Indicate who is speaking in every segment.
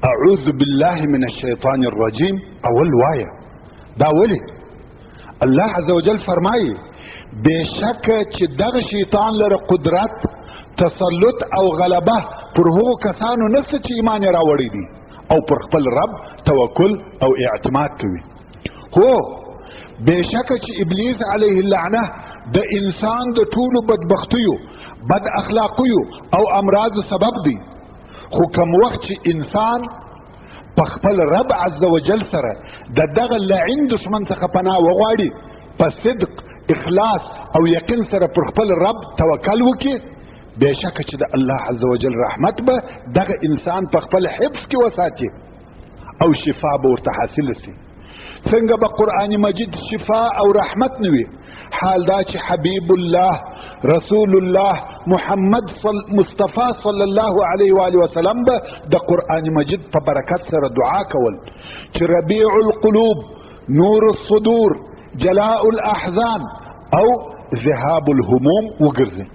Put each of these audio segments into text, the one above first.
Speaker 1: اعوذ بالله من الشیطان الرجیم اول وایه. دا ولی؟ الله عز وجل فرمایي بشک چې دغه شیطان لره قدرت، تسلط او غلبه پر هغو کسانو نسته چې ایمان یې راوړی دی او پر خپل رب توکل او اعتماد کوي. هو، بشک چې ابلیس علیه اللعنه د انسان د ټولو بدبختیو، بد اخلاقیو او امراضو سبب دی، خو کم وخت چې انسان په خپل رب عز وجل سره د دغه لعین دشمن څخه پناه وغواړي، په صدق، اخلاص او یقین سره پر خپل رب توکل وکړي، بېشکه چې د الله عز وجل رحمت به دغه انسان په خپل حفظ کې وساتي او شفا به ورته حاصله سي. څنګه به قرآن مجید شفا او رحمت نه وي، حال دا چې حبیب الله رسول الله محمد مصطفی صلی الله علیه و آله وسلم به د قرآن مجید په برکت سره دعا کول چې ربیع القلوب، نور الصدور، جلاء الاحزان او ذهاب الهموم وګرځي.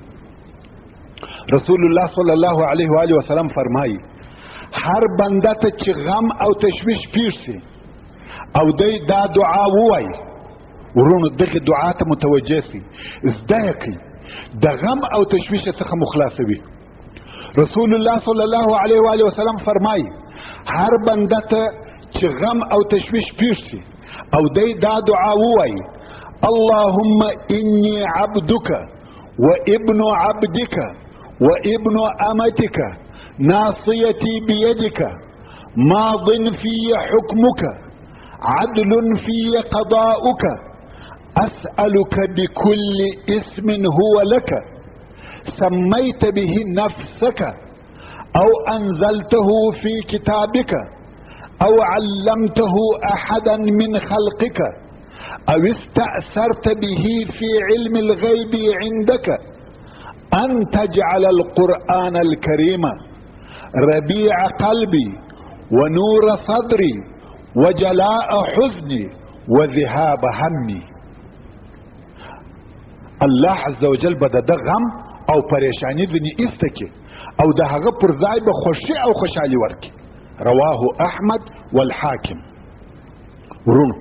Speaker 1: رسول الله صلی الله علیه و آله وسلم فرمایي هر بنده ته چې غم او تشویش پیښ سي او دی دا دعا ووایي، ورونو دغه دعا ته متوجه سي، زده یې کړئ، د غم او تشویش څخه مو خلاصوي. رسول الله صلی الله علیه و آله وسلم فرمایي هر بنده ته چې غم او تشویش پیښ سي او دی دا دعا ووایي، اللهم انی عبدک وابن عبدك وابن امتك ناصيتي بيدك، ماض في حكمك، عدل في قضاؤك، اسالك بكل اسم هو لك سميت به نفسك او انزلته في كتابك او علمته احدا من خلقك او استأثرت به في علم الغيب عندك، ان تجعل القرآن الكريم ربيع قلبي ونور صدري وجلاء حزني وذهاب همي. الله عز وجل به د غم او پریشانی ځنې ایسته کړي او د هغه پر ځای به خوښي او خوشحالي ورکړي. رواه احمد والحاکم. ورونو،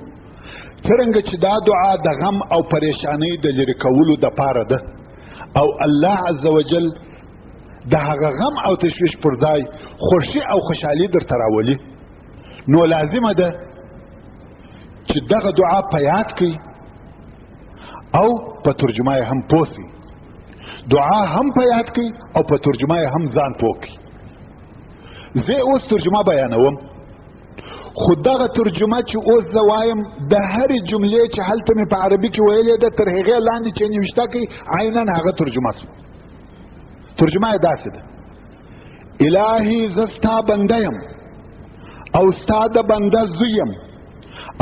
Speaker 1: څرنګه چې دا دعا د غم او پریشانی د لرې کولو دپاره ده او الله عز وجل د هغه غم او تشویش پر ځای خوښي او خوشحالي درته راولي، نو لازمه ده چې دغه دعا په یاد کړئ او په ترجمه یې هم پوه سئ. دعا هم په یاد کړئ او په ترجمه یې هم ځان پوه کړئ. زه اوس ترجمه بیانوم، خو دغه ترجمه چې اوس زه وایم د هرې جملې چې هلته مې په عربي کې ویلې ده تر هغې لاندې چې نوشته کوي عینا هغه ترجمه سوه. ترجمه یې داسې ده: الهي زه ستا بنده یم او ستا د بنده زوی یم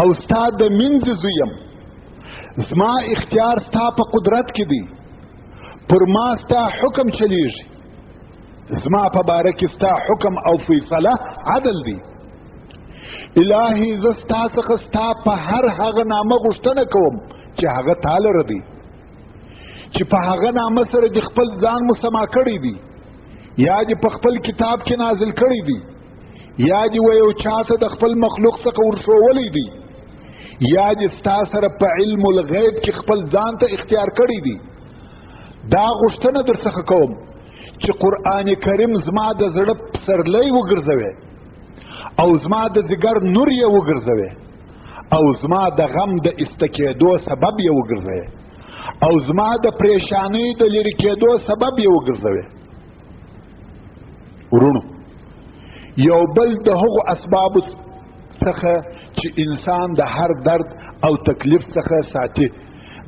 Speaker 1: او ستا د مینځې زوی یم، زما اختیار ستا په قدرت کې دی، پر ما ستا حکم چلیږي، زما په باره کې ستا حکم او فیصله عدل دی. الهي زه ستا څخه ستا په هر هغه نامه غوښتنه کوم چې هغه تا لره دی، چې په هغه نامه سره دې خپل ځان مسما کړی دی، یا دې په خپل کتاب کې نازل کړی دی، یا دې و یو چا ته د خپل مخلوق څخه ورښوولی دی، یا دې ستا سره په علم الغیب کې خپل ځان ته اختیار کړی دی. دا غوښتنه در څخه کوم چې قرآن کریم زما د زړه پسرلی وګرځوي او زما د ځیګر نور یې وګرځوي او زما د غم د ایسته کېدو سبب یې وګرځوي او زما د پریشانۍ د لرې کېدو سبب یې وګرځوي. وروڼو، یو بل د هغو اسبابو څخه چې انسان د هر درد او تکلیف څخه ساتي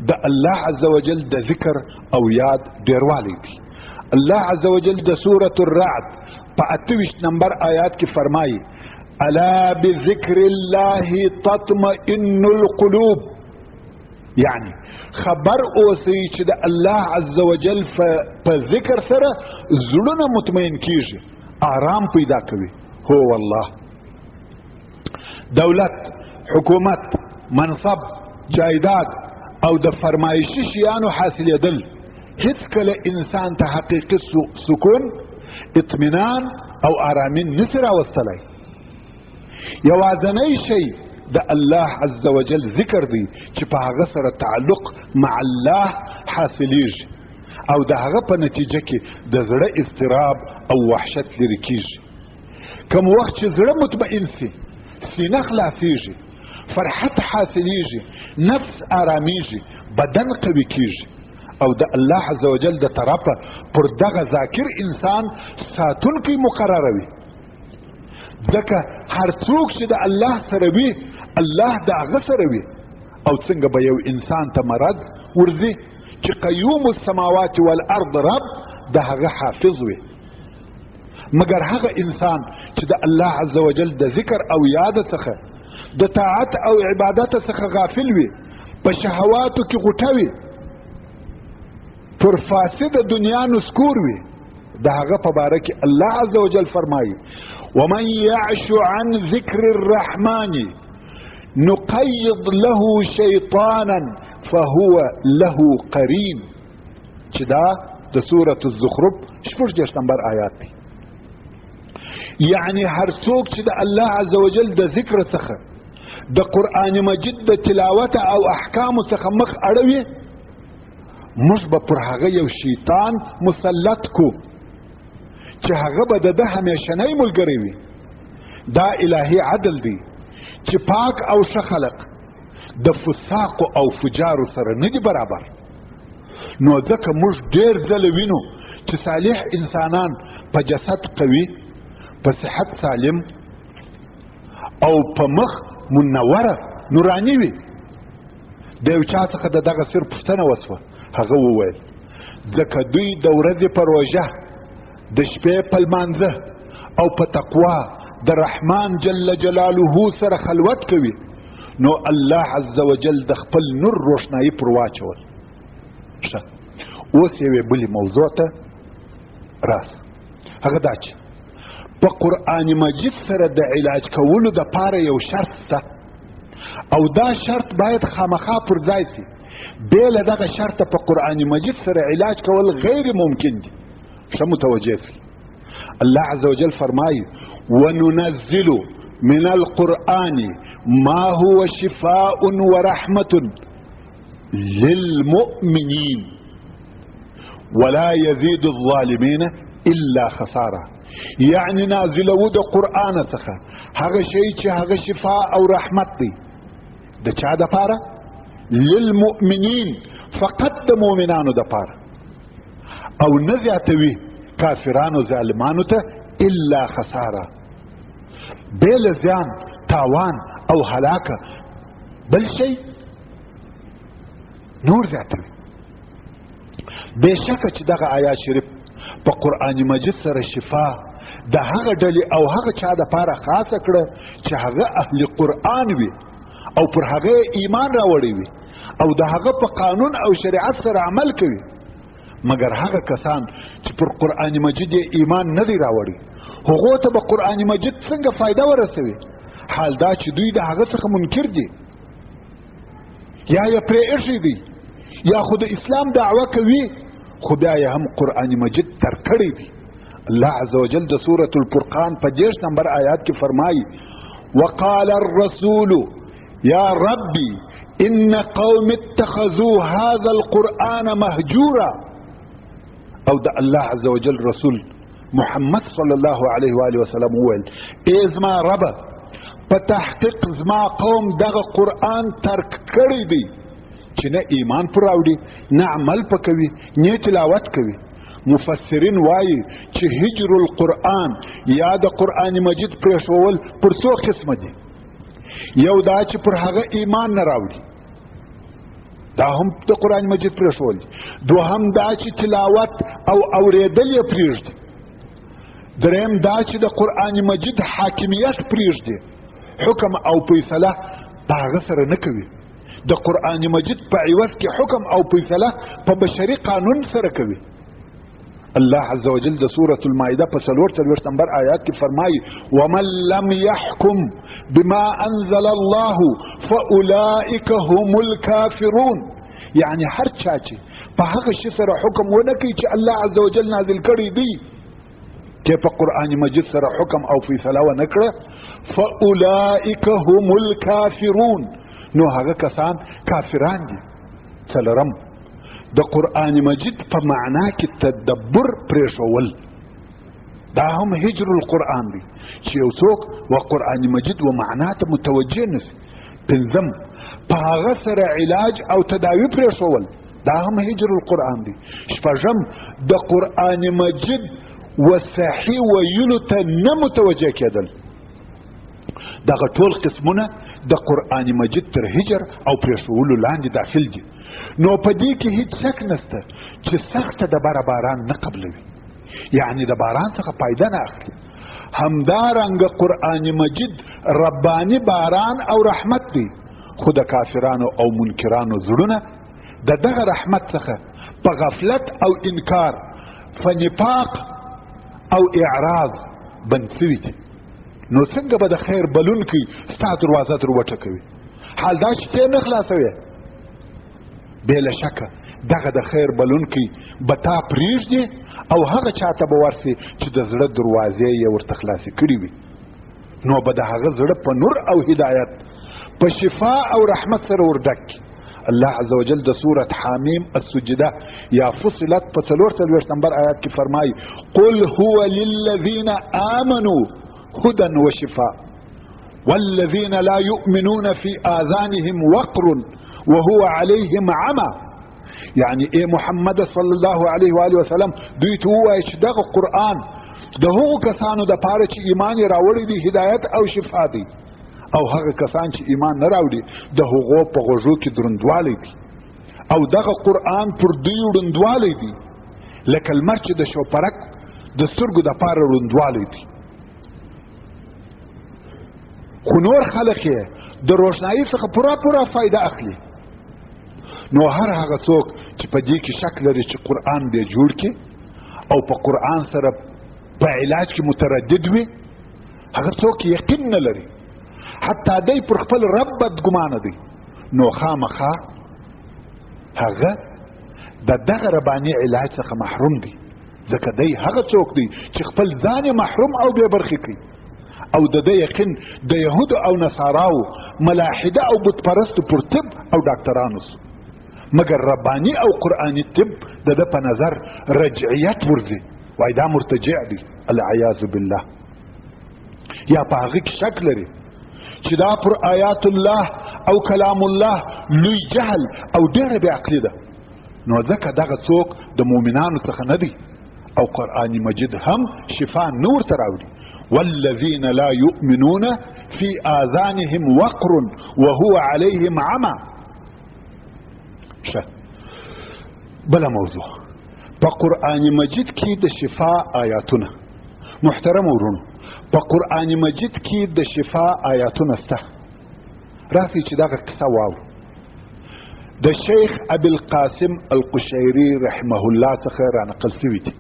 Speaker 1: د الله عز وجل د ذکر او یاد ډیروالی دی. الله عز وجل د سورة الرعد په 28 نمبر آیات کې فرمایي: الا بذکر الله تطمئن القلوب. یعنی خبر اوسئ چې د الله عز وجل په ذکر سره زړونه مطمئن کیږي، آرام پیدا کوي. هو والله، دولت، حکومت، منصب، جایداد او د فرمایشي شیانو حاصلېدل هیڅکله انسان ته حقیقي سکون، اطمینان او آرامي نسي راوستلی. یوازنی شی د الله عز وجل ذکر دی چې په هغه سره تعلق مع الله حاصلیږي او د هغه په نتیجه کې د زړه اضطراب او وحشت لرې کیږي. کوم وخت چې زړه مطمئن سي، سینه خلاصیږي، فرحت حاصلیږي، نفس آرامیږي، بدن قوي کیږي او د الله عز وجل د طرفه پر دغه ذاکر انسان ساتونکی مقرروي. ځکه هر څوک چې د الله سره وي، الله د هغه سره وي. او څنګه به یو انسان ته مرض ورځي چې قیوم السماوات والارض رب د هغه حافظ وي؟ مګر هغه انسان چې د الله عز وجل د ذکر او یاد څخه، د طاعت او عبادت څخه غافل وي، په شهواتو کې غوټه وي، پر فاسد دنیا نسکور وي، د هغه په باره کې الله عز وجل فرمایي: ومن يعش عن ذکر الرحمن نقيض له شيطانا فهو له قرين، چې دا د سورة الزخرف 36 نمبر آیات دی. یعنی هر څوک چې د الله عز وجل د ذکر څخه، د قرآن مجید د تلاوت او احکامو څخه مخ اړوي، موږ به پر هغه یو شیطان مسلط کو چې هغه به د ده همیشنی ملګری وي. دا الهي عدل دی چې پاک او ښه خلق د فساق او فجارو سره نه دي برابر. نو ځکه موږ ډېر ځله وینو چې صالح انسانان په جسد قوي، په صحت سالم او په مخ منوره نوراني وي. د یو چا څخه د دغه سر پوښتنه وسوه، هغه وویل: ځکه دوی د ورځې په روژه، د شپې په لمانځه او په تقوا د رحمان جل جلاله سره خلوت کوي، نو الله عز وجل د خپل نور روښنایي پر واچول. ښه، اوس یوې بلې موضوع ته راسه، هغه دا چې په قرآن مجید سره د علاج کولو دپاره یو شرط شته او دا شرط باید خامخا پر ځای سي. بې له دغه شرطه په قرآن مجید سره علاج کول غیر ممکن دي. ښه متوجه سئ. الله عز وجل فرمایي: وننزل من القرآن ما هو شفاء ورحمة للمؤمنين ولا يزيد الظالمين إلا خسارة. یعنی نازلو د قرآن څخه هغه شی چې هغه شفا او رحمت دی د چا د پاره؟ للمؤمنین، فقط د مؤمنانو د پاره، او نه زیاتوي کافرانو ظالمانو ته الا خساره، بې له زیان، تاوان او هلاکه بل شی نور زیاتوي. بېشکه چې دغه آیات شریف په قرآن مجید سره شفا د هغه ډلې او هغه چا دپاره خاصه کړه چې هغه اهل قرآن وي او پر هغه ایمان راوړی وي او د هغه په قانون او شریعت سره عمل کوي. مګر هغه کسان چې پر قرآن مجید یې ایمان نه دی راوړی، هغو ته به قرآن مجید څنګه فایده ورسوي؟ حال دا چې دوی د هغه څخه منکر دي، یا یې پرې ایښی دی، یا خو د اسلام دعوه کوي خو بیا یې هم قرآن مجید ترک کړی دی. الله عز وجل د سورة الفرقان په 30 نمبر آیات کې فرمایي: وقال الرسول يا ربي إن قوم اتخذوا هذا القرآن مهجورا. او د الله عز وجل رسول محمد صلی الله علیه وآله وسلم وویل: ای زما ربه، په تحقیق زما قوم دغه قرآن ترک کړی دی چې نه ایمان پر راوړي، نه عمل پکوي، نه تلاوت کوي. مفسرین وایي چې هجر القرآن یا د قرآن مجید پرېښوول پر څو قسمه دي. یو دا چې پر هغه ایمان نه راوړي، دا هم د قرآن مجید پرېښول دي. دوهم دا چې تلاوت او اورېدل یې پرېږدي. دریم دا چې د قرآن مجید حاکمیت پرېږدي، حکم او فیصله په هغه سره نه کوي. د قرآن مجید په عوض کې حکم او فیصله په بشري قانون سره کوي. الله عز وجل د سورة المائده په 44 نمبر آیات کې فرمایي: ومن لم يحكم بما انزل الله فاولئک هم الكافرون. یعنی هر چا چې په هغه شي سره حکم ونه کوي چې الله عز وجل نازل کړی دی، ته په قران مجید سره حکم او فیصله و نکړه، فاولئک هم الکافرون، نو هغه کسان کافران دي. څلورم، د قران مجید په معنا کې تدبر پرېښول، دا هم هجر القرآن دی چې یو څوک و قرآن مجید و معنا ته متوجه نسی. پنځم، په هغه سره علاج او تداوی پرېښول، دا هم هجر القرآن دی. شپږم، د قرآن مجید و صحیح ویلو ته نه متوجه کېدل. دغه ټول قسمونه د قرآن مجید تر هجر او پرېښولو لاندې داخل دي. نو په دې کې هیڅ شک نشته چې سخته ډبره باران نه قبلوي، یعنی د باران څخه فایده نه اخلي. همدارنګه قرآن مجید ربانی باران او رحمت دی، خو د کافرانو او منکرانو زړونه د دغه رحمت څخه په غفلت او انکار، فنفاق او اعراض بند سوي دي. نو څنګه به د خیر بلونکی ستا دروازه در وټکوي، حال دا چې ته نه خلاصوې؟ بې له شکه دغه د خیر بلونکی به تا پرېږدي او هغه چاته به ورسي چې د زړه دروازې یې ورته خلاصې کړې وي. نو به د هغه زړه په نور او هدایت، په شفا او رحمت سره ورډک کړي. الله عز وجل د سورة حامیم السجده یا فصلت په 44 نمبر آیات کې فرمایي: قل هو للذین آمنوا هدى وشفاء والذین لا يؤمنون في آذانهم وقر وهو عليهم عمى. یعنی ای محمد صلی الله علیه و آله وسلم، دوی ته ووایه چې دغه قرآن د هغو کسانو دپاره چې ایمان یې راوړی دی هدایت او شفا دی، او هغه کسان چې ایمان نه راوړي د هغو په غوږو کې دروندوالی دی، او دغه قرآن پر دوی ړوندوالی دی لکه لمر چې د شوپرک د سترګو دپاره ړوندوالی دی. خو نور خلک یې د روښنایي څخه پوره پوره فایده اخلي. نو هر هغه څوک چې په دې کې شک لري چې قرآن بې جوړ کړي او په قرآن سره په علاج کې متردد وي، هغه څوک یقین نه لري، حتی دی پر خپل رب بدګمانه دی، نو خامخا هغه د دغه رباني علاج څخه محروم دی، ځکه دی هغه څوک دی چې خپل ځان محروم او بې برخې کوي. او د ده یقین د یهودو او نصاراو، ملاحده او بت پرستو پر طب او ډاکترانو سو، مګر رباني او قرآني طب د ده په نظر رجعیت ورځي، وایي دا مرتجع دی، العیاذ بالله. یا په هغه کې شک لري چې دا پر آیات الله او کلام الله لوی جهل او ډېره بې عقلي ده، نو ځکه دغه څوک د مؤمنانو څخه نه دی، او قرآن مجید هم شفا نه ورته راوړي. والذین لا یؤمنون فی آذانهم وقر وهو علیهم عمى. شه بله موضوع، په قرآن مجید کې د شفا آیاتونه. محترم ورونو، په قرآن مجید کې د شفا آیاتونه سته. راسئ چې دغه قصه واورو. د شیخ ابي القاسم القشیري رحمه الله څخه را نقل سوي دي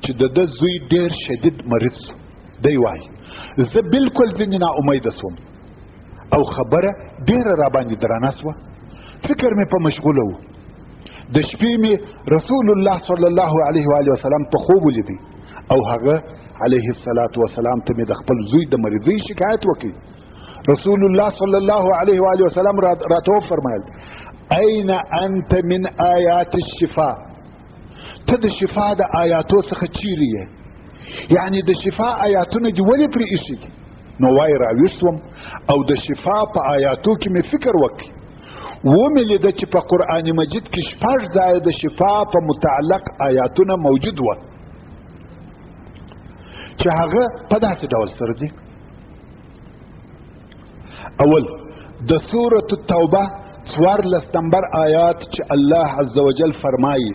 Speaker 1: چې د ده زوی ډېر شدید مریض سو. دی وایي زه بالکل ځینې ناامیده سوم او خبره ډېره راباندې درنه سوه، فکر مې په مشغوله و. د شپې مې رسول الله صلی الله علیه وآله وسلم په خوب ولیدی او هغه علیه الصلاة والسلام ته مې د خپل زوی د مریضۍ شکایت وکړ. رسول الله صلی الله علیه وآله وسلم راته وفرمایل: اين انت من آیات الشفاء؟ ته د شفا د آیاتو څخه چیرې یې؟ یعنی د شفا آیاتونه دې ولې پرې ایښي دي؟ نو وایي راویښ سوم او د شفا په آیاتو کې مې فکر وکړ، ومې لیده چې په قرآن مجید کې شپږ ځایه د شفا په متعلق آیاتونه موجود وه چې هغه په داسې ډول سره دي. اول، د سورة التوبه 14 نمبر آیات چې الله عز وجل فرمایي: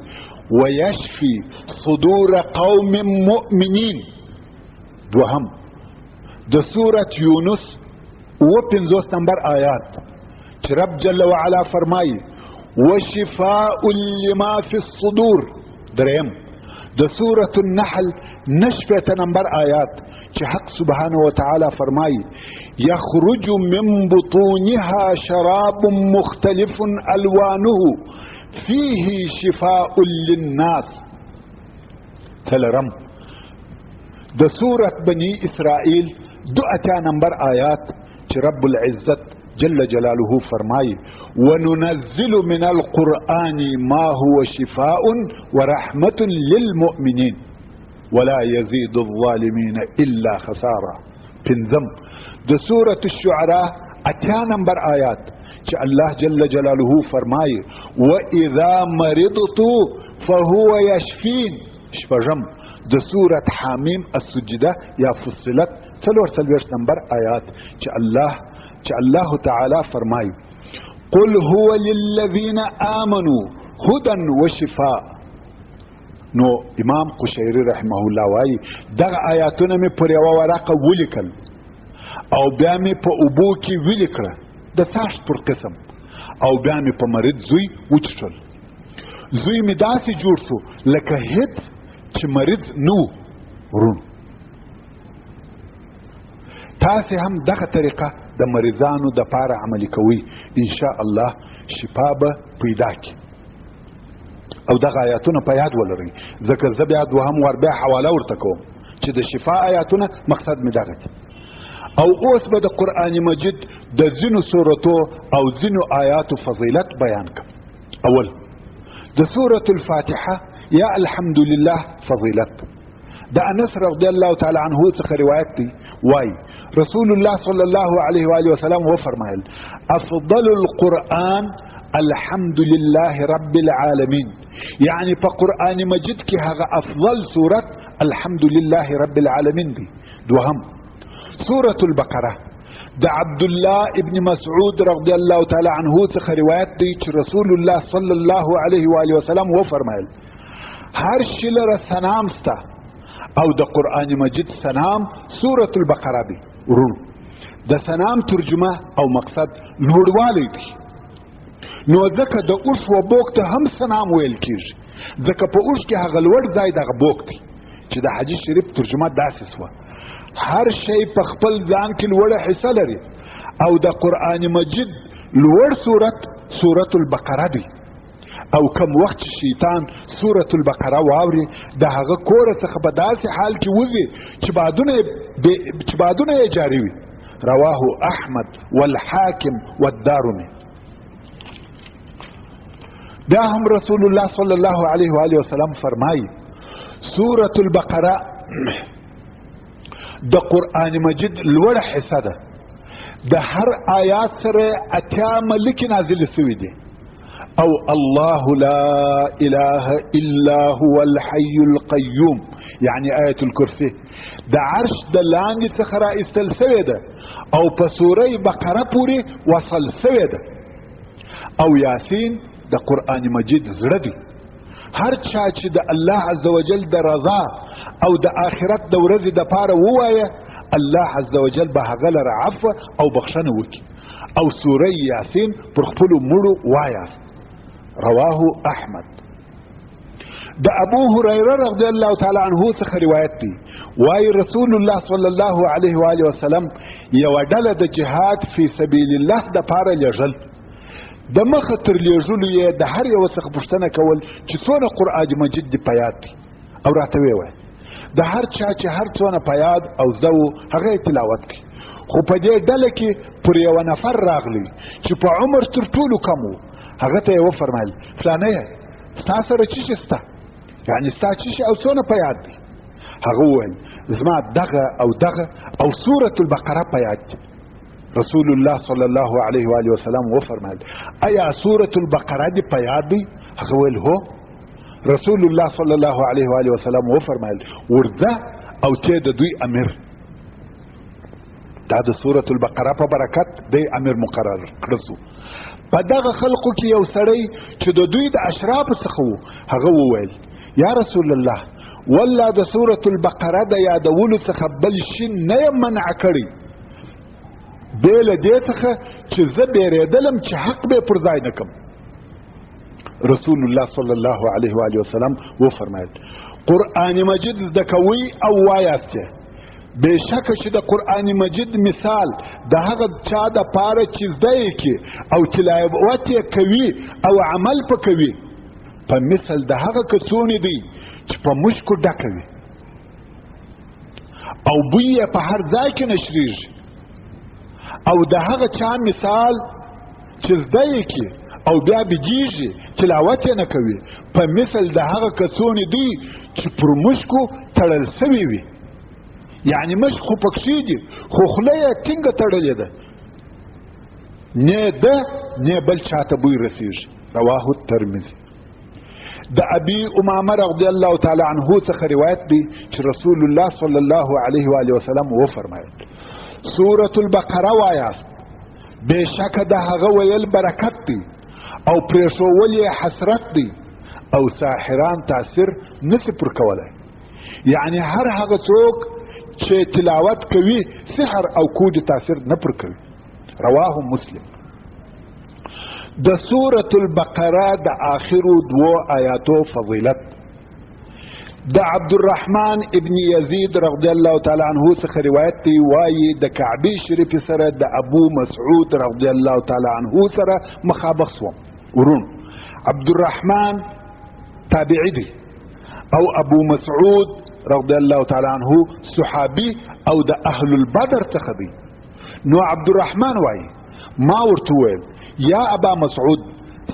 Speaker 1: ويشفي صدور قوم مؤمنین. دوهم، د سورة یونس 55 نمبر آیات چې رب جل وعلا فرمایي: وشفاء لما في الصدور. دریم، د سورة النحل 69 نمبر آیات چې حق سبحانه وتعالی فرمایي: يخرج من بطونها شراب مختلف الوانه فيه شفاء للناس. څلورم، د سورت بنی اسرائیل 82 نمبر آیات چې رب العزت جل جلاله فرمایي: وننزل من القرآن ما هو شفاء ورحمة للمؤمنين ولا يزيد الظالمين إلا خسارة. پنځم، د سورة الشعراء 80 نمبر آیات چې الله جل جلاله فرمایي: وإذا مرضت فهو يشفين. شپږم، د سورة حامیم السجده یا فصلت 44 نمبر آیات چې الله تعالی فرمایي: قل هو للذین آمنوا هدى وشفاء. نو امام قشیری رحمه الله وایي: دغه آیاتونه مې پر یوه ورقه ولیکل او بیا مې په اوبو کې ویلي کړه د څاښت پر قسم، او بیا مې په مرید زوی وچښل. زوی مې داسې جوړ شو لکه هیڅ چې مریض نه و. وروڼو، تاسې هم دغه طریقه د مریضانو دپاره عملي کوئ، ان شاء الله شفا به پیدا کړي. او دغه آیاتونه په یاد ولرئ، ځکه زه بیا دوهم وار بیا حواله ورته کوم چې د شفا آیاتونه مقصد مې دغه دی. او اوس به د قرآن مجید د ځینو سورتو او ځینو آیاتو فضیلت بیان کړم. اول، د سورة الفاتحه یا الحمد لله فضیلت. د انس رضی الله تعالی عنه څخه روایت دی، وای رسول الله صلی الله علیه و آله وسلم وفرمایل: افضل القرآن الحمد لله رب العالمین. یعنی په قرآن مجید کې هغه افضل سورت الحمد لله رب العالمین دی. دوهم، سورة البقره. د عبد الله ابن مسعود رضی الله تعالی عنه څخه روایت دی چې رسول الله صلی الله علیه و آله وسلم وفرمایل: هر شي لره سنام سته او د قرآن مجید سنام سورة البقره دی. وروڼو، د سنام ترجمه او مقصد لوړوالی دی، نو ځکه د اوښ و بوک ته هم سنام ویل کیږي، ځکه په اوښ کې هغه لوړ ځای دغه بوک دی. چې د حدیث شریف ترجمه داسې سوه: هر شی په خپل ځان کې لوړه حصه لري او د قرآن مجید لوړ سورت سورة البقره دی. او کم وخت چې شیطان سورة البقره واوري د هغه کوره څخه په داسې حال کې وځي چې بادونه یې جاري وي. رواه احمد والحاکم والدارمي. بیا هم رسول الله صلی الله علیه و آله وسلم فرمایي: سورة البقره د قرآن مجید لوړه حصه ده، د هر آیات سره 80 ملکې نازلې سوي دي. او الله لا اله الا هو الحي القيوم، یعنی آیت الکرسی د عرش د لاندې څخه را ایستل سوې ده او په سوره بقره پورې وصل سوې ده. او یاسین د قرآن مجید زړه دی. هر چا چې د الله عز وجل د رضا او د آخرت د ورځې دپاره ووایه، الله عز وجل به هغه لره عفو او بخښنه وکړي. او سوره یاسین پر خپلو مړو وایاست. رواه احمد. د ابو هريره رضی الله تعالی عنه څخه روایت دی، وای رسول الله صلی الله علیه و آله وسلم یوه ډله د جهاد فی سبیل الله دپاره لېږل. د مخه تر لېږلو یې د هر یوه څخه پوښتنه کول چې څونه قرآن مجید دې په یاد دی، او راته ویې ویل د هر چا چې هر څونه په یاد او زده و هغه یې تلاوت کړي. خو په دې ډله کې پر یوه نفر راغلی چې په عمر تر ټولو کم و، هغه ته یې وفرمایل: فلانیه، ستا سره څه شي سته؟ یعنې ستا څه شي او څونه په یاد دی؟ هغه وویل: زما دغه او دغه او سورة البقره په یاد دی. رسول الله صلی الله علیه و آله وسلم وفرمایل: ایا سورة البقره دې په یاد دی؟ هغه وویل: هو. رسول الله صلی الله علیه و آله وسلم وفرمایل: ورځه او ته د دوی امیر. دا د سورة البقره په برکت دی امیر مقرر کړل سو. په دغه خلقو کې یو سړی چې د دوی د اشرافو څخه و، هغه وویل: یا رسول الله، والله د سورة البقره د یادولو څخه بل شي نه یم منع کړی، بې له دې څخه چې زه بېرېدلم چې حق به پر ځای نه کړم. رسول الله صلی الله علیه و آله وسلم وفرمایل: قرآن مجید زده کوئ او وایاست یې. بېشکه چې د قرآن مجید مثال د هغه چا دپاره چې زده یې کړي او تلاوت یې کوي او عمل په کوي، په مثل د هغه کڅوڼې دی چې په مشکو ډکه وي. او بوی یې په هر ځای کې نشریږي. او د هغه چا مثال چې زده یې کړي او بیا بیدیږي، تلاوت یې نه کوي، په مثل د هغه کڅوڼې دی چې پر مشکو تړل سوي وي. یعنی مشک خو پکښې دي، خو خوله یې ټینګه تړلې ده، نه ده نه بل چاته بوی رسیږي. رواه الترمذي. د ابي امامه رضی الله تعالی عنه څخه روایت دی چې رسول الله صلی الله علیه و آله وسلم وفرمایل: سورة البقره وایاست، بېشکه د هغه ویل برکت دی او پرېښوول یې حسرت دی او ساحران تاثیر نسي پر کولی. یعنی هر هغه څوک چې تلاوت کوي سحر او کوډې تاثیر نه پر کوي. رواه مسلم. د سورة البقره د آخرو دوو آیاتو فضیلت. د عبد الرحمن ابن یزید رضی الله تعالی عنه څخه روایت دی، وایي د کعبې شریفې سره د ابو مسعود رضی الله تعالی عنه سره مخابخ سوم. ورون عبد الرحمن تابعي دی او ابو مسعود رضی الله تعالی عنه صحابي او د اهل البدر څخه دی. نو عبد الرحمن وایي ما ورته وویل: یا ابا مسعود،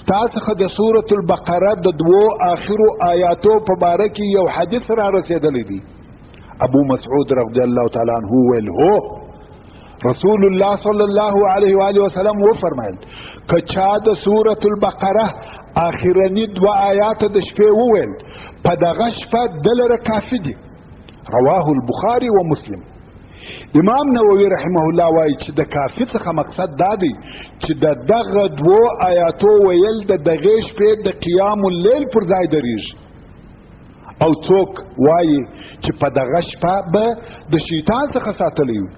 Speaker 1: ستا څخه د سورة البقره د دوو آخرو آیاتو په باره کې یو حدیث را رسېدلی دی. ابو مسعود رضی الله تعالی عنه وویل: هو، رسول الله صلی الله علیه وآله وسلم وفرمایل: که چا د سورة البقره آخرني دوه آیات د شپې وویل، په دغه شپه ده لره کافي دي. رواه البخاري ومسلم. امام نووي رحمه الله وایي چې د کافي څخه مقصد دا دی چې د دغه دوو آیاتو ویل د دغې شپې د قیام اللیل پر ځای درېږي. او څوک وایي چې په دغه شپه به د شیطان څخه ساتلی وي،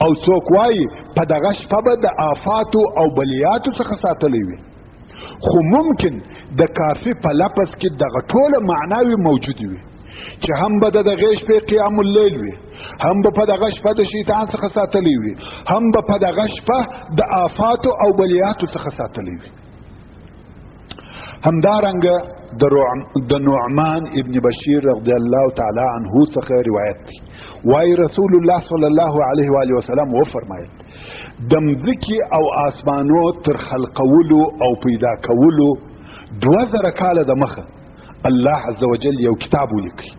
Speaker 1: او څوک وایي په دغه شپه به د آفاتو او بلیاتو څخه ساتلی وي. خو ممکن د کافي په لفظ کې دغه ټوله معناوې موجودې وي چې هم به د دغې شپې قیام اللیل وي، هم به په دغه شپه د شیطان څخه ساتلی وي، هم به په دغه شپه د آفاتو او بلیاتو څخه ساتلی وي. همدارنګه د نعمان ابن بشیر رضی الله تعالی عنه څخه روایت دی، وایي رسول الله صلی الله علیه وآله وسلم وفرمایل: د مځکې او آسمانو تر خلقولو او پیدا کولو 2000 کاله د مخه الله عز وجل یو کتاب ولیکی.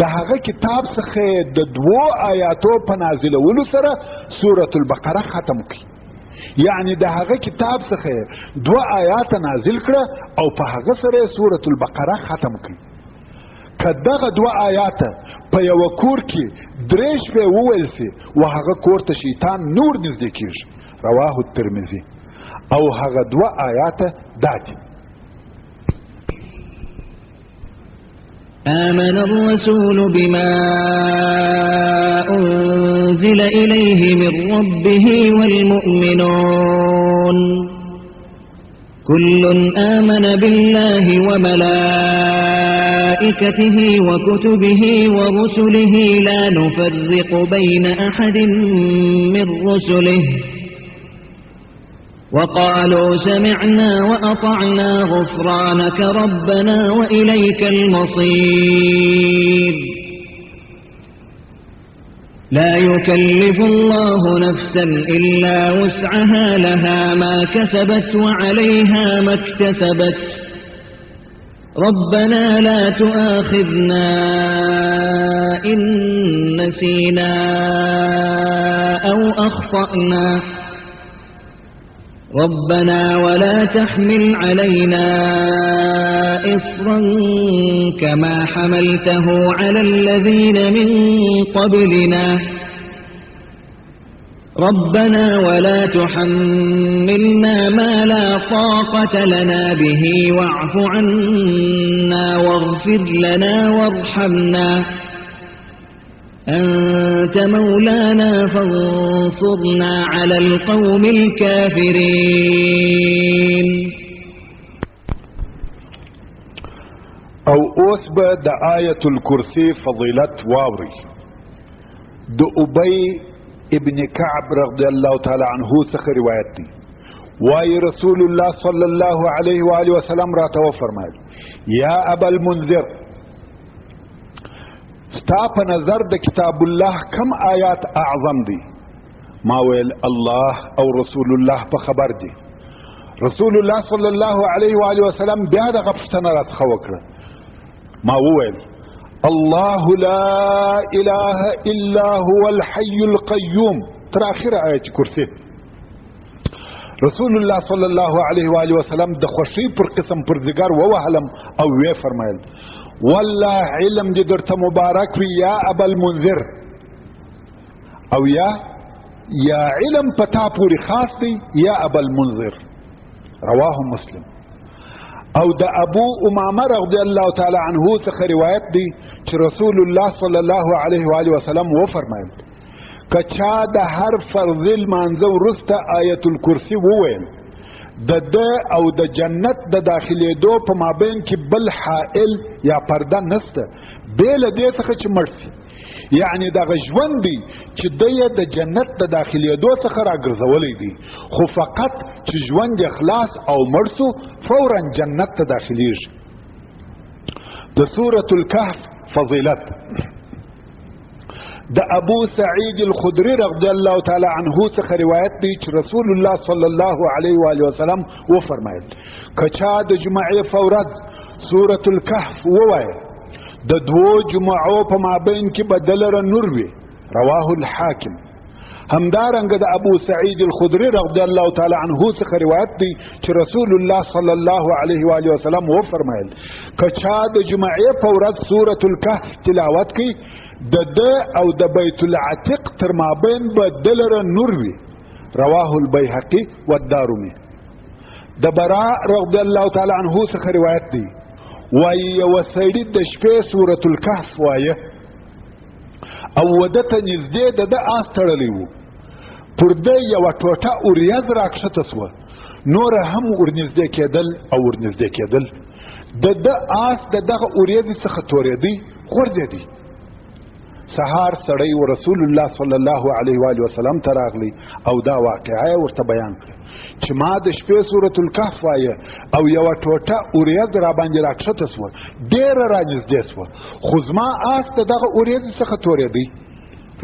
Speaker 1: د هغه کتاب څخه د دوو آیاتو په نازلولو سره سورة البقره ختم کړي. یعنی د هغه کتاب څخه دوه آیات نازل کړه او په هغه سره سورة البقره ختم کړي. که دغه دوه آیات په یوه کور کې درې شپې وویل سي، و هغه کور ته شیطان نور نږدې کیږي. رواه الترمذي. او هغه دوه آیات دا دي:
Speaker 2: آمن الرسول بما أنزل إليه من ربه والمؤمنون كل آمن بالله وملائكته وكتبه ورسله لا نفرق بين أحد من رسله وقالوا سمعنا وأطعنا غفرانك ربنا وإليك المصير. لا يكلف الله نفسا إلا وسعها لها ما كسبت وعليها ما اكتسبت. ربنا لا تؤاخذنا إن نسينا أو أخطأنا. ربنا ولا تحمل علينا إصرا كما حملته على الذين من قبلنا. ربنا ولا تحملنا ما لا طاقة لنا به واعف عنا واغفر لنا وارحمنا أنت مولانا فانصرنا على القوم الكافرين.
Speaker 1: او اوس به د آیت الکرسی فضیلت واوري. د ابی ابن کعب رضی الله تعالی عنه څخه روایت دی، وایي رسول الله صلی الله علیه وآله وسلم راته وفرمایل: یا ابا المنذر، ستا په نظر د کتاب الله کم آیات اعظم دی؟ ما ویل الله او رسول الله په خبر دي. رسول الله صلی الله علیه و آله وسلم بیا دغه پوښتنه راڅخه وکړه. ما وویل الله لا اله الا هو الحي القيوم تر اخره آیت کرسی. رسول الله صلی الله علیه و آله وسلم د خوشی پر قسم پر ځګر ووهلم او وی فرمایل والله علم دې درته مبارک وي یا ابا المنذر، او یا علم پتا پوری خاص دی یا ابا المنذر. رواه مسلم. او د ابو امامه رضی الله تعالی عنه څخه روایت دی چې رسول الله صلی الله علیه و آله وسلم وفرمایل که چا د هر فرض لمانځه وروسته آیت الکرسي وویل د ده او د جنت د داخلېدو په مابین کې بل حائل یا پرده نسته بې له دې څخه چې مړ سي، یعنی دغه ژوند دی چې دی یې د جنت د داخلېدو څخه راګرځولی دی، خو فقط چې ژوند یې خلاص او مړ سو فورا جنت ته داخلېږي. د سورة الکهف فضیلت. د ابو سعید الخدری رضی الله تعالی عنه څخه روایت دی چې رسول الله صلی الله علیه و آله وسلم وفرمایل که چا د جمعې په ورځ سورة الکهف ووایه د دوو جمعو په مابین کې به دلره نور وي. رواه الحاکم. همدارنګه د ابو سعید الخدری رضی الله تعالی عنه څخه روایت دی چې رسول الله صلی الله علیه و آله وسلم وفرمایل که چا د جمعې په ورځ سورة الکهف تلاوت کوي د ده او د بیت العتیق تر مابین به دلره نور وي. رواه البیهقي والدارمي. د براء رضی الله تعالی عنه څخه روایت دی وایي یوه سړي د شپې سورة الکهف وایه او وده ته نږدې د ده آس تړلی و، پر ده یوه ټوټه اوریځ راکښته سوه، نوره هم ورنږدې کېدل او ورنږدې کېدل، د ده آس د دغه اوریځې څخه تورېدی غورځېدی. سهار سړی و رسول الله صلی الله علیه و آله وسلم ته راغلی او دا واقعه یې ورته بیان کړه چې ما د شپې سورة الکهف وایه او یوه ټوټه اوریځ راباندې راکښته سوه، ډېره رانږدې سوه، خو زما آس د دغه اوریځې څخه تورېدی.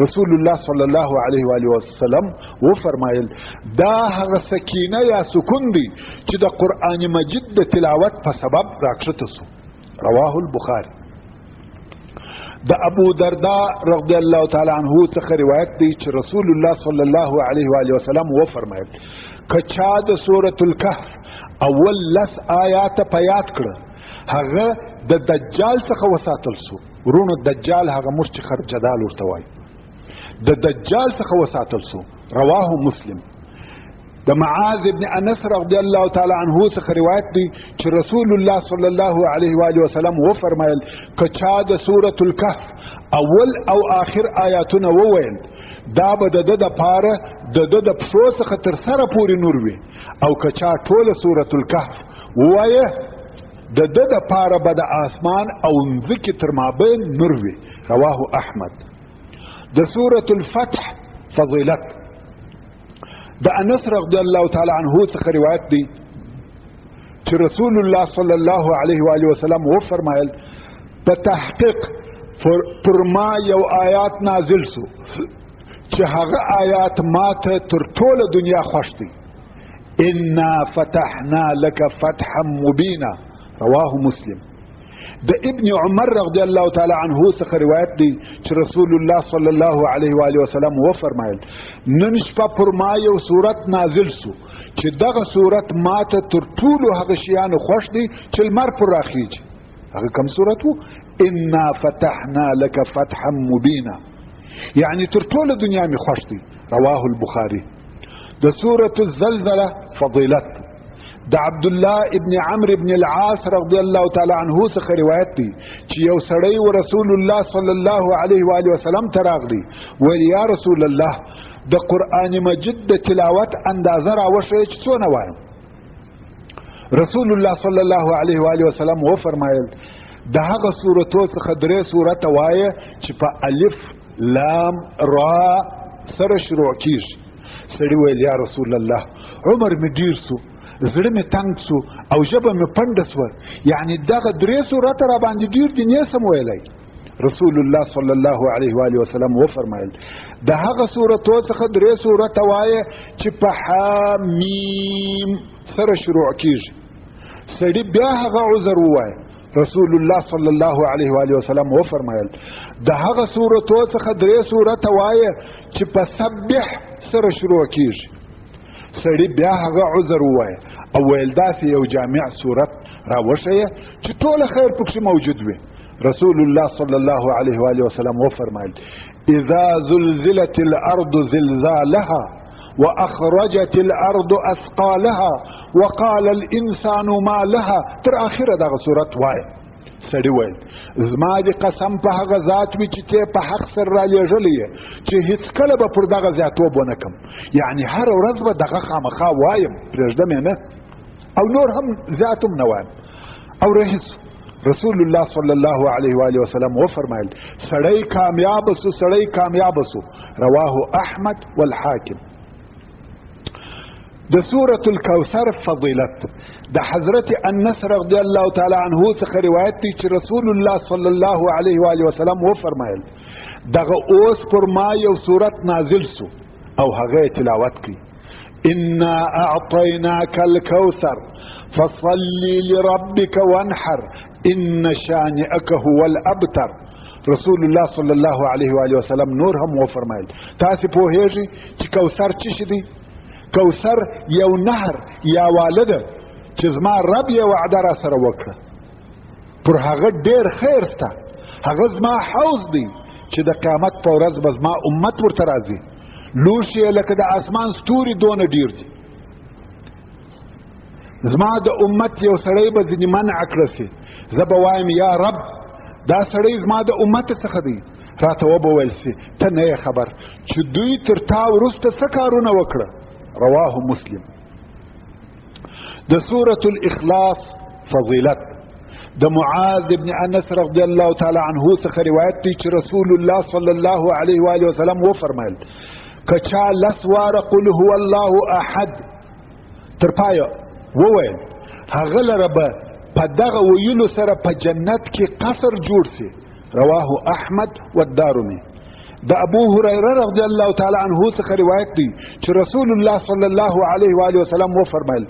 Speaker 1: رسول الله صلی الله علیه و آله وسلم وفرمایل دا هغه سکینه یا سکون دی چې د قرآن مجید د تلاوت په سبب راکښته سو. رواه البخاري. د ابو درداء رضی الله تعالی عنه څخه روایت دی چې رسول الله صلی الله علیه و آله وسلم وفرمایل که چا د سورة الکهف اول لس آیات په یاد کړه هغه د دجال څخه وساتل سو. ورونو دجال هغه موږ چې خرجدال ورته وایو، د دجال څخه وساتل سو. رواه مسلم. د معاذ ابن انس رضی الله تعالی عنه څخه روایت دی چې رسول الله صلی الله علیه و آله وسلم وفرمایل که چا د سورة الکهف اول او آخر آیاتونه وویل دا به د ده دپاره د ده د پښو څخه تر سره پورې نور وي، او که چا ټوله سورة الکهف ووایه د ده دپاره به د آسمان او مځکې تر مابین نور وي. رواه احمد. د سورة الفتح فضیلت. د انس رضی الله تعالی عنه څخه روایت دی چې رسول الله صلی الله علیه و آله وسلم وفرمایل په تحقیق پر ما یو آیات نازل سو چې هغه آیات ما ته تر ټوله دنیا خوښ دی، انا فتحنا لك فتحا مبینا. رواه مسلم. د ابن عمر رضی الله تعالی عنه څخه روایت دی چې رسول الله صلی الله علیه و آله وسلم وفرمایل نن شپه پر ما یو سورت نازل سو چې دغه سورت ما ته تر ټولو هغه شیانو خوښ دی چې لمر پر راخیږي. هغه کوم سورت وو؟ انا فتحنا لك فتحا مبینا، یعنی تر ټوله دنیا مې خوښ دی. رواه البخاري. د سورة الزلزله فضیلت. د عبد الله ابن عمرو ابن العاص رضی الله تعالی عنه څخه روایت دی چې یو سړی و رسول الله صلی الله علیه و آله وسلم ته راغلی ویل یا رسول الله د قرآن مجید د تلاوت اندازه راوښیه چې څونه وایم. رسول الله صلی الله علیه و آله وسلم وفرمایل د هغه سورتو څخه درې سورته وایه چې په الف لام را سره شروع کیږي. سړي ویل یا رسول الله عمر مې ډیر سو، زړه مې تنګ سو او ژبه مې پنډه سوه، یعنی دغه درې سورته را باندې ډیر دي نه سم ویلی. رسول الله صلی الله علیه و آله وسلم وفرمایل، د هغه سورتو څخه درې سورته وایه چې په حامیم سره شروع کیږي. سړي بیا هغه عذر ووایه. رسول الله صلی الله علیه و آله وسلم وفرمایل، د هغه سورتو څخه درې سورته وایه چې په سبح سره شروع کیږي. سړي بیا هغه عذر ووایه او ویل داسې یو جامع سورت راوښیه چې ټوله خیر پکښې موجود وي. رسول الله صلی الله علیه و آله وسلم وفرمایل، اذا زلزلت الارض زلزالها واخرجت الارض اثقالها وقال الانسان ما لها، تر اخره دغه سورت وایه. سړي ویل، زما دې قسم په هغه ذات وي چې ته په حق سره رالیږلی یې چې هیڅکله به پر دغه زیاتوب ونه کم، یعنی هره ورځ به دغه خامخا وایم، پرېږدم یې نه او نور هم زیات هم نه وایم. او رهي سو. رسول الله صلی الله علیه و آله وسلم وفرمایل، سړی کامیاب سو، سړی کامیاب سو. رواه احمد والحاکم. د سورة الکوثر فضیلت. د حضرت انس رضی الله تعالی عنہ څخه روایت دی چې رسول الله صلی الله علیه و آله وسلم وفرمایل، دغه اوس پر ما یو سورت نازل سو او هغه تلاوت کړي، انا اعطیناک الکوثر فصلی لربک وانحر ان شانئک هو الابتر. رسول الله صلی الله علیه و آله وسلم نور هم وفرمایل، تاسې پوهیږئ چې کوثر څه شي دی؟ کوثر یو نهر یا والده چې زما رب یې وعده را سره وکړه، پر هغه ډېر خیر سته، هغه زما حوض دی چې د قیامت په ورځ به زما امت ورته راځي، لوښي یې لکه د اسمان ستوري دونه ډېر دي. زما د امت یو سړی به ځینې منع کړه سي، زه به وایم یا رب دا سړی زما د امت څخه دی. راته وبه ویل سي ته نه یې خبر چې دوی تر تا وروسته څه کارونه وکړه. رواه مسلم. د سورة الاخلاص فضیلت. د معاذ بن انس رضی الله تعالی عنه څخه روایت دی چې رسول الله صلی الله علیه و آله وسلم وفرمایل، که چا لس واره قل هو الله احد تر پایه وویل، هغه لره به په دغه ویلو سره په جنت کې قصر جوړ سي. رواه احمد والدارمي. د ابو هريره رضی الله تعالی عنه څخه روایت دی چې رسول الله صلی الله علیه و آله وسلم وفرمایل،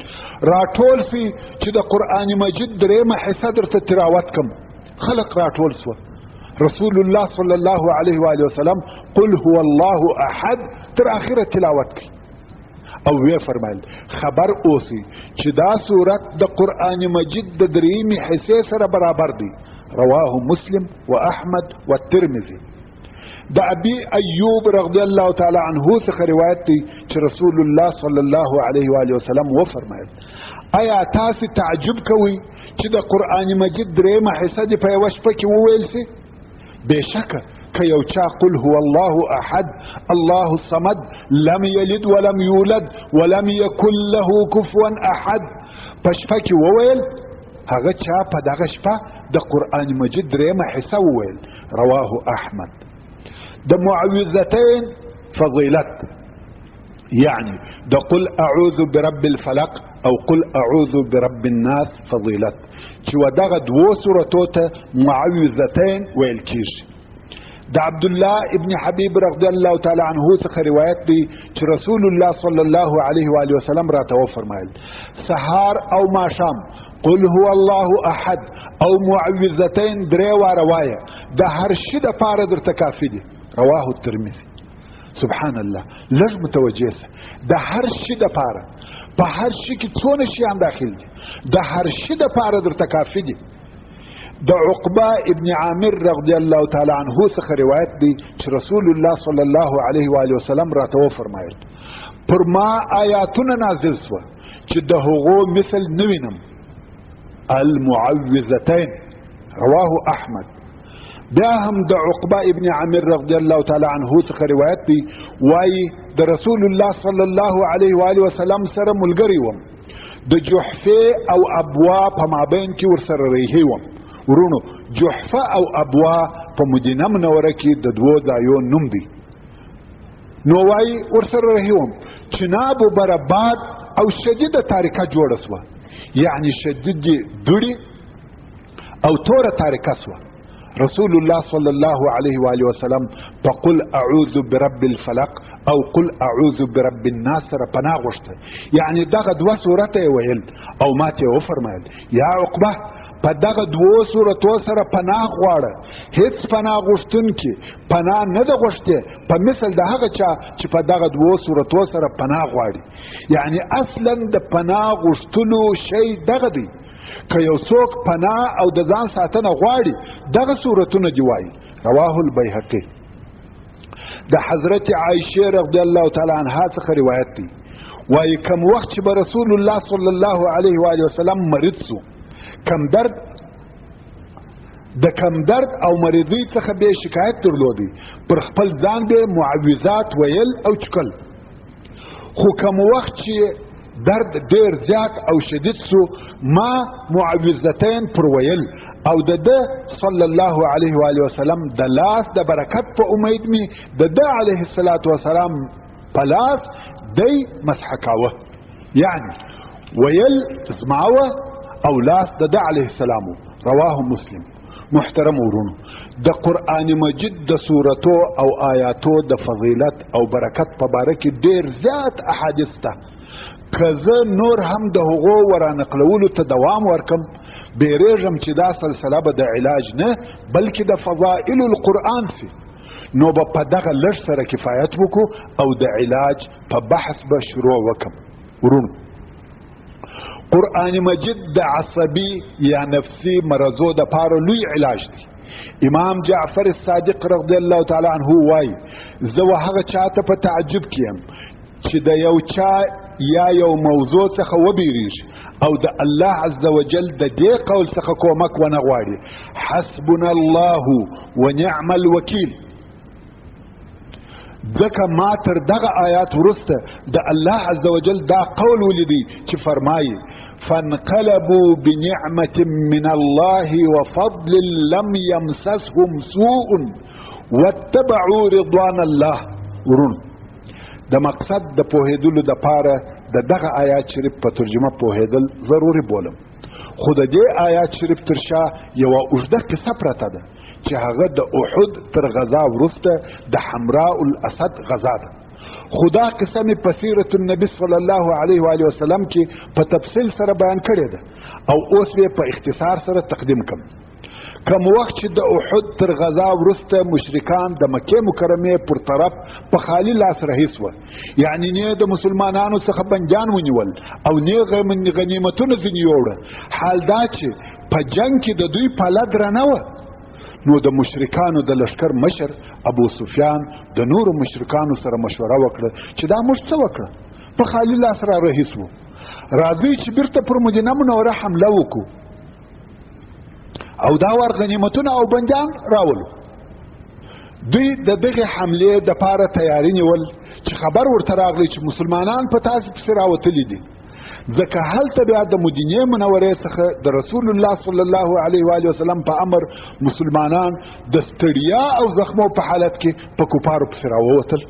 Speaker 1: راټول سي چې د قرآن مجید درېیمه حصه درته تلاوت کم. خلق راټول سوه. رسول الله صلی الله علیه و آله وسلم قل هو الله احد تر اخره تلاوت کړي او وی فرمایل، خبر اوسئ چې دا سورت د قرآن مجید د درېیمې حصې سره برابر دی. رواه مسلم و احمد و الترمذي. د ابي ایوب رضی الله تعالی عنه څخه روایت دی چې رسول الله صلی الله علیه و آله وسلم وفرمایل، ایا تاسې تعجب کوئ چې د قرآن مجید درېیمه حصه دې په یوه شپه کې وویل سي؟ بېشکه که یو چا قل هو الله احد الله الصمد لم یلد ولم یولد ولم یکن له کفوا احد په شپه کې وویل، هغه چا په دغه شپه د قرآن مجید درېیمه حصه وویل. رواه احمد. د معوذتین فضیلت، یعنی د قل اعوذ برب الفلق او قل اعوذ برب الناس فضیلت، چې و دغه دوو سورتو ته معوذتین ویل کیږي. د عبد الله ابن حبیب رضی الله تعالی عنه څخه روایت دی چې رسول الله صلی الله علیه و آله وسلم راته وفرمایل، سهار او ماښام قل هو الله احد او معوذتین درې واره وایه، د هر شي دپاره درته کافي دي. رواه الترمذي. سبحان الله، لږ متوجه سه، د هر شي دپاره په هر شي کې څونه شیان داخل دي، د هر شي دپاره درته کافي دي. د عقبه ابن عامر رضی الله تعالی عنه څخه روایت دی چې رسول الله صلی الله علیه و آله وسلم راته وفرمایل، پر ما آیاتونه نازل سوه چې د هغو مثل نه وینم. المعوذتین. رواه احمد. بیا هم د عقبه ابن عامر رضی الله تعالی عنه څخه روایت دی، وایي د رسول الله صلی الله علیه و آله وسلم سره ملګری وم، د جحفې او ابوا په مابین کې ورسره ریحې وم. ورونو، جحفه او ابوا په مدینه منوره کې د دوو ځایو نوم دی. نو وایي ورسره رهي وم، چناب بره باد او شدیده تاریکه جوړه سوه، یعنی شدیدې دوړې او توره تاریکه سوه. رسول الله صلی الله علیه و آله وسلم په قل اعوذ برب الفلق او قل اعوذ برب الناس سره پناه غوښته، یعنی دغه دوه سورته یې ویل او ماته یې وفرمایل یا عقبه په دغه دوو سورتو سره پناه غواړه، هیڅ پناه غوښتونکي پناه نه ده غوښتې په مثل د هغه چا چې په دغه دوو سورتو سره پناه غواړي. یعنی اصلا د پناه غوښتلو شی دغه دی، که یو څوک پناه او د ځان ساتنه غواړي دغه سورتونه دی وایي. رواه البیهقي. د حضرت عایشه رضی الله تعالی عنها څخه روایت دی، وایي کم وخت چې به رسول الله صلی الله علیه و آله وسلم مریض سو، کم درد د کم درد او مریضۍ څخه به شکایت درلودی، پر خپل ځان به معوذات ویل او چکل. خو کم وخت چې درد ډیر زیات او شدید سو، ما معوذتین پر ویل او د ده صلی الله علیه و آله وسلم د لاس د برکت په امید می د ده علیه الصلاة والسلام په لاس دی مسح کاوه، یعنی ویل زما وه او لاس د ده علیه السلام. رواه مسلم. محترم ورونو، د قرآن مجید د سورتو او آیاتو د فضیلت او برکت په باره کې ډیر زیات احادیث ته، که زه نور هم د هغو ورانقلولو ته دوام ورکم بیریږم چې دا سلسله به د علاج نه بلکې د فضائل القرآن سي، نو به په دغه لږ سره کفایت وکړو او د علاج په بحث به شروع وکم. ورونو، قرآن مجید د عصبي یا نفسي مرضو د پاره لوی علاج دی. امام جعفر الصادق رضی الله تعالی عنه وایي زه و هغه چاته په تعجب کې یم چې د یو چا یا یو موضوع څخه وبیریږي او د الله عز وجل د دې قول څخه کومک ونه غواړي، حسبنا الله ونعم الوکیل. ځکه ما تر دغه آیات وروسته د الله عز وجل دا قول ولیدی چې فرمایي فانقلبوا بنعمة من الله وفضل لم يمسسهم سوء واتبعوا رضوان الله. ورونو، د مقصد د پوهېدلو دپاره د دغه آیات شریف په ترجمه پوهېدل ضروري بولم، خو د دې آیات شریف تر شا یوه اوږده قصه پرته ده چې هغه د احد تر غزا وروسته د حمراء الاسد غزا ده. خو دا قصه مې په سیرت النبي صلی الله علیه وآله وسلم کې په تفصیل سره بیان کړې ده او اوس یې په اختصار سره تقدیم کړم. کم وخت چې د احد تر غزا وروسته مشرکان د مکې مکرمې پر طرف په خالي لاس رهي سوه، یعنی نه د مسلمانانو څخه بندیان ونیول او نه غنیمتونه ځینې یوړه، حال دا چې په جنګ کې د دوی پله درنه وه. نو د مشرکانو د لښکر مشر ابو سفیان د نورو مشرکانو سره مشوره وکړه چې دا موږ څه وکړه، په خالي لاس را رهي سوو، راځئ چې بیرته پر مدینه منوره حمله وکړو او دا وار غنیمتونه او بندیان راولو. دوی د دغې حملې دپاره تیاري نیول چې خبر ورته راغلی چې مسلمانان په تاسې پسې راوتلي دي، ځکه هلته بیا د مدینې منورې څخه د رسول الله صلی الله علیه وآله وسلم په امر مسلمانان د ستړیا او زخمو په حالت کې په کفارو پسې راووتل.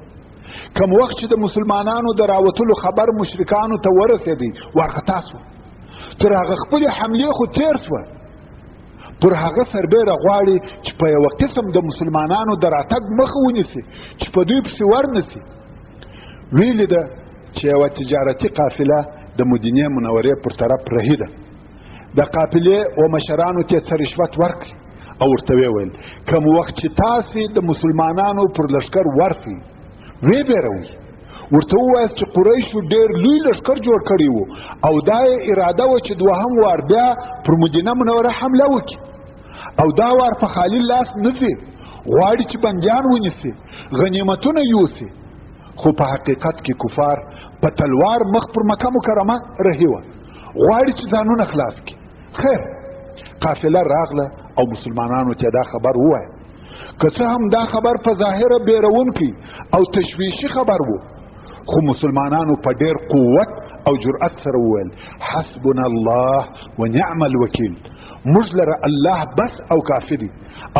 Speaker 1: کم وخت چې د مسلمانانو د راوتلو خبر مشرکانو ته ورسېدی وارخطا سوه، تر هغه خپلې حملې خو تېر سوه، پر هغه سربېره غواړي چې په یوه قسم د مسلمانانو د راتګ مخه ونیسي چې په دوی پسې ورنسي. ویلي ده چې یوه تجارتي قافله د مدینې منورې پر طرف رهي ده. د قافلې و مشرانو ته څه رشوت ورکړي او ورته ویې ویل کوم وخت چې تاسې د مسلمانانو پر لښکر ورسئ ویې بیروئ، ورته ووایاست چې قریشو ډېر لوی لښکر جوړ کړی و او دا یې اراده وه چې دوهم وار بیا پر مدینه منوره حمله وکړي او دا وار په خالي لاس نه ځي، غواړي چې بندیان ونیسي، غنیمتونه یوسي. خو په حقیقت کې کفار په تلوار مخ پر مکه مکرمه رهي وه، غواړي چې ځانونه خلاص کړي. خیر، قافله راغله او مسلمانانو ته دا خبر ووایه. که څه هم دا خبر په ظاهره بیرونکی او تشویشي خبر وو، خو مسلمانانو په ډیر قوت او جرأت سره وویل حسبنا الله ونعم الوکیل، موږ لره الله بس او کافي دی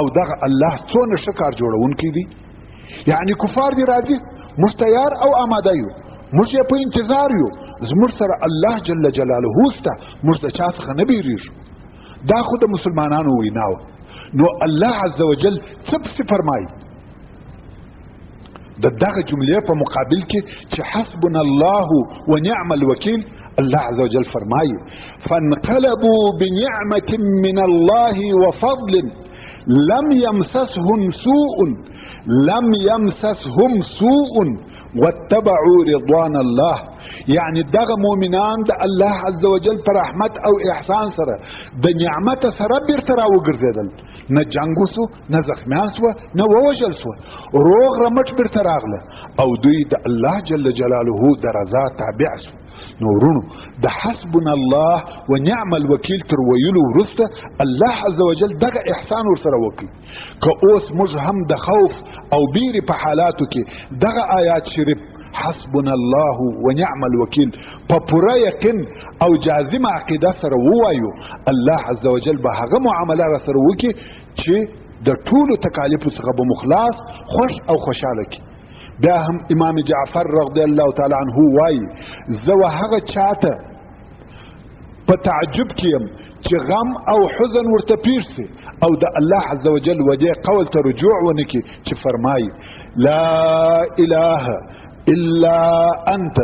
Speaker 1: او دغه الله څونه ښه کار جوړونکی دی. یعنی کفار دي راځي، موږ تیار او آماده یو، موږ یې په انتظار یو، زموږ سره الله جل جلاله سته، موږ د چا څخه نه بیریږو. دا خو د مسلمانانو وینا وه. نو الله عز وجل څه پسې فرمایي؟ د دغه جملې په مقابل کې چې حسبنا الله ونعم الوکیل، الله عز وجل فرمایي فانقلبوا بنعمة من الله وفضل لم يمسسهم سوء لم يمسسهم سوء واتبعوا رضوان الله. یعنی دغه مؤمنان د الله عز وجل پر رحمت او احسان سره د نعمت سره بیرته راوګرځېدل، نه جنګ وسو، نه زخمیان سوه، نه ووژل سوه، روغ رمټ بیرته راغله او دوی د الله جل جلاله د رضا تابع سو. نو وروڼو د حسبنا الله ونعم الوکیل تر ویلو وروسته الله عز وجل دغه احسان ورسره وکړي. که اوس موږ هم د خوف او بیرې په حالاتو کې دغه آیات شریف حسبنا الله ونعم الوکیل په پوره یقین او جازمه عقیده سره ووایو، الله عز وجل به هغه معامله را سره وکړي چې د ټولو تکالیفو څخه به مو خلاص، خوښ او خوشحاله کړي. بیا هم امام جعفر رضی الله تعالی عنه وایي زه و هغه چاته په تعجب کې یم چې غم او حزن ورته پیښ سي او د الله عز وجل و دې قول ته رجوع ونه کړي چې فرمایي لا اله الا انت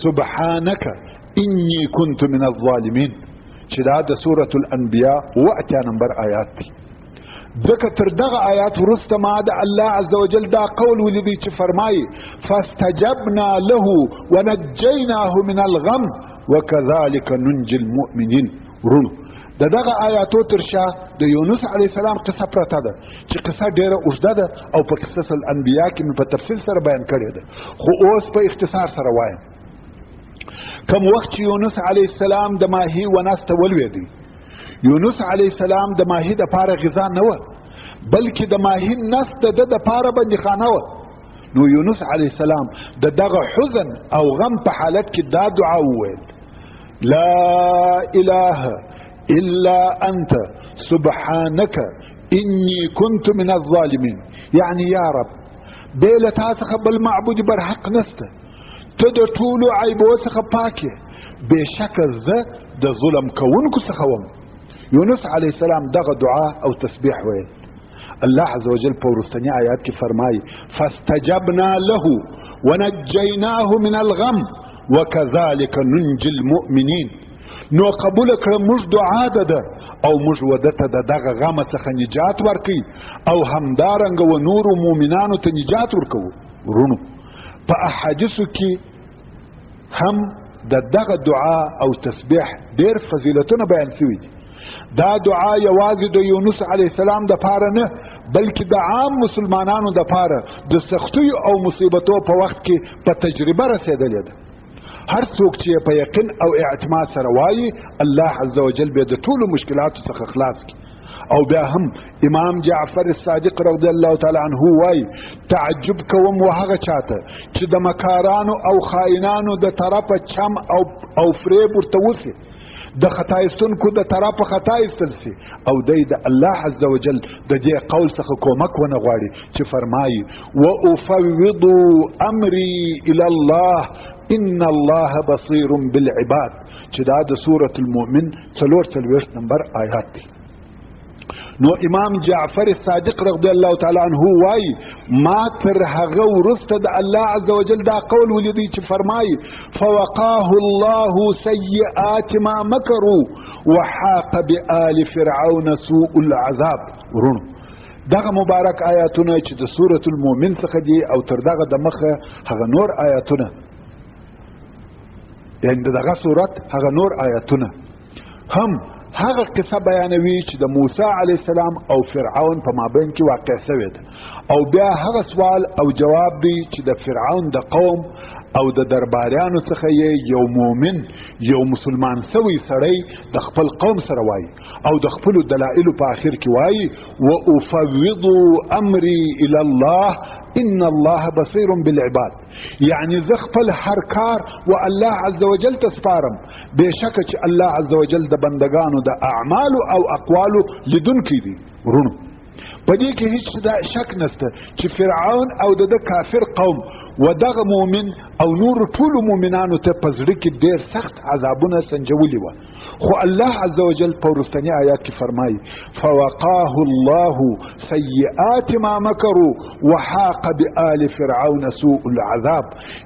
Speaker 1: سبحانك اني كنت من الظالمين، چې دا د سورة الانبیاء 80 نمبر آیات دی. ځکه تر دغه آیات وروسته ما د الله عز وجل دا قول ولیدی چې فرمایي فاستجبنا له ونجیناه من الغم وكذلك ننجي المؤمنین. وروڼو د دغه آیاتو تر شا د یونس علیه السلام قصه پرته ده چې قصه ډېره اوږده ده او په قصص الانبیا کې مې په تفصیل سره بیان کړې ده، خو اوس په اختصار سره وایم. کوم وخت چې یونس علیه السلام د ماهي ونس ته ولوېدی، یونس علیه السلام د ماهي دپاره غذا نه وه، بلکې د ماهي نس د ده دپاره بندیخانه وه. نو یونس علیه السلام د دغه حزن او غم په حالت کې دا دعا وویل لا اله الا انت سبحانك اني كنت من الظالمين. یعنی یا رب بې له تا څخه بل معبود بر حق نسته، ته د ټولو عیبو څخه پاک یې، بېشکه زه د ظلم کوونکو څخه وم. یونس علیه السلام دغه دعا او تسبیح ویل. الله عز وجل په وروستني آیات کې فرمایي فاستجبنا له ونجیناه من الغم وكذلك ننجي المؤمنین. نو قبول کړه موږ دعا ده ده او موږ وده ته د دغه غمه څخه نجات ورکوي او همدارنګه و نورو مؤمنانو ته نجات ورکوو. وروڼو په احادیثو کې هم د دغه دعا او تسبیح ډېر فضیلتونه بیان سوي دي. دا دعا یوازې د یونس علیه السلام د پاره نه، بلکې د عام مسلمانانو د پاره د سختیو او مصیبتو په وخت کې په تجربه رسېدلې ده. هر څوک چې په یقین او اعتماد سره وایي الله عز وجل به د ټولو مشکلاتو څخه خلاص کړي. او بیا هم امام جعفر الصادق رضی الله تعالی عنه وایي تعجب کوم و هغه چاته چې د مکارانو او خائنانو د طرفه چم او فریب ورته وسي، د خطا ایستونکو د طرفه خطا ایستل سي، او دی د الله عز وجل د دې قول څخه کومک ونه غواړي چې فرمایي وافوض امري الى الله ان الله بصیر بالعباد، چې دا د سورة المؤمن 44 نمبر آیات دی. نو امام جعفر الصادق رضی الله تعالی عنه وایي ما تر هغه وروسته د الله عز وجل دا قول ولیدی چې فرمایي فوقاه الله سیئات ما مکروا وحاق بآل فرعون سوء العذاب. وروڼو دغه مبارک آیاتونه چې د سورة المؤمن څخه دي او تر دغه د مخه هغه نور آیاتونه، یعنی دغه سورت هغه نور آیاتونه هم هغه قصه بیانوي چې د موسی علیه السلام او فرعون په مابین کې واقع سوې ده، او بیا هغه سوال او جواب دی چې د فرعون د قوم او د درباریانو څخه یې یو مؤمن یو مسلمان سوی سړی د خپل قوم سره وایي او د خپلو دلایلو په آخر کې وایي وافوض امري الی الله ان الله بصیر بالعباد. یعنی زه خپل هر کار و الله عز وجل ته سپارم، بېشکه چې الله عز وجل د بندگانو د اعمالو او اقوالو لیدونکی دی. وروڼو په دې کې هیڅ دا شک نشته چې فرعون او د ده کافر قوم و دغه مؤمن او نور ټولو مؤمنانو ته په زړه کې ډېر سخت عذابونه سنجولي وه. خو الله عز وجل په وروستني آیات کې فرمایي فوقاه الله سیئات ما مکروا وحاق بآل فرعون سوء العذاب.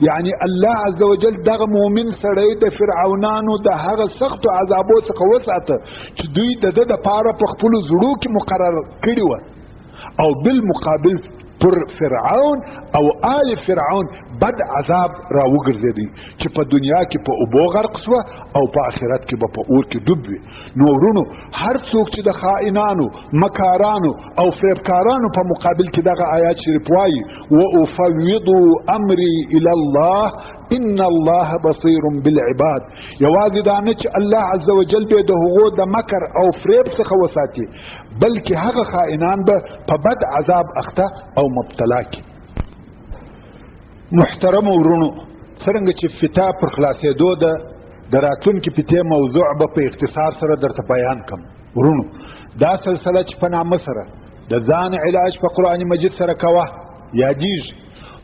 Speaker 1: یعنی الله عز وجل دغه مؤمن سړی د فرعونانو د هغه سختو عذابو څخه وساته چې دوی د ده دپاره په خپلو زړو کې مقرر کړي وه، او بالمقابل پر فرعون او آل فرعون بد عذاب را وګرځېدی چې په دنیا کې په اوبو غرق سوه او په آخرت کې به په اور کې ډوب وي. نو وروڼو، هر څوک چې د خائنانو، مکارانو او فریبکارانو په مقابل کې دغه آیات شریف وایي وافوض امري الی الله ان الله بصیر بالعباد، یوازې دا نه چې الله عز وجل به د هغو د مکر او فریب څخه وساتي، بلکې هغه خائنان به په بد عذاب اخته او مبتلا کړي. محترم ورونو، څرنګه چې فتا پر خلاصېدو ده، د راتلونکې فتې موضوع به په اختصار سره درته بیان کم. ورونو، دا سلسله چې په نامه سره د ځان علاج په قرآن مجید سره کوه یادیږي،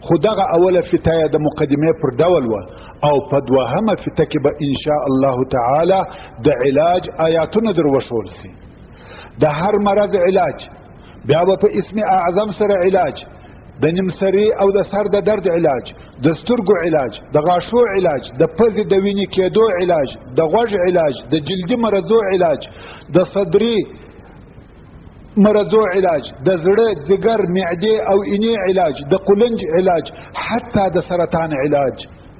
Speaker 1: خو دغه اوله فته یې د مقدمې پر ډول وه، او په دوهمه فته کې به ان شاء الله تعالی د علاج آیاتونه در وښول سي. د هر مرض علاج، بیا به په اسم اعظم سره علاج، د نیمسري او د سر د درد علاج، د سترګو علاج، د غاښو علاج، د پزې د وینې کېدو علاج، د غوږ علاج، د جلدي مرضو علاج، د صدري مرضو علاج، د زړه، ځیګر، معدې او اینې علاج، د قولنج علاج، حتی د سرطان علاج.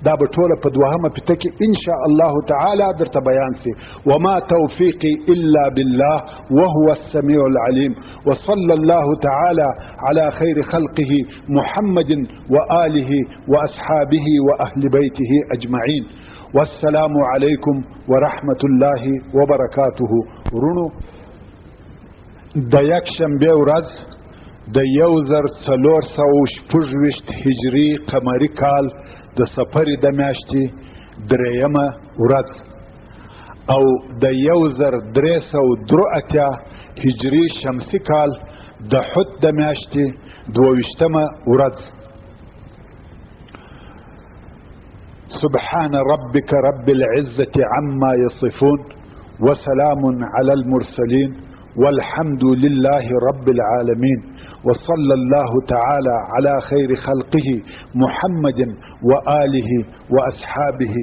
Speaker 1: دا به ټوله په دوهمه فته کې ان شاء الله تعالی درته بیان سي. وما توفیقي الا بالله وهو السميع العليم، وصلى الله تعالى على خير خلقه محمد وآله وأصحابه وأهل بيته أجمعين، والسلام عليكم ورحمة الله وبركاته. ورونو، د یکشنبې ورځ د 1426 هجري قمري کال د صفر د میاشتې درېیمه ورځ او د 1383 هجري شمسي کال د حوت د میاشتې 22مه ورځ. سبحان ربك رب العزة عما يصفون، وسلام على المرسلين، والحمد لله رب العالمين، وصلى الله تعالى على خير خلقه محمد وآله وأصحابه.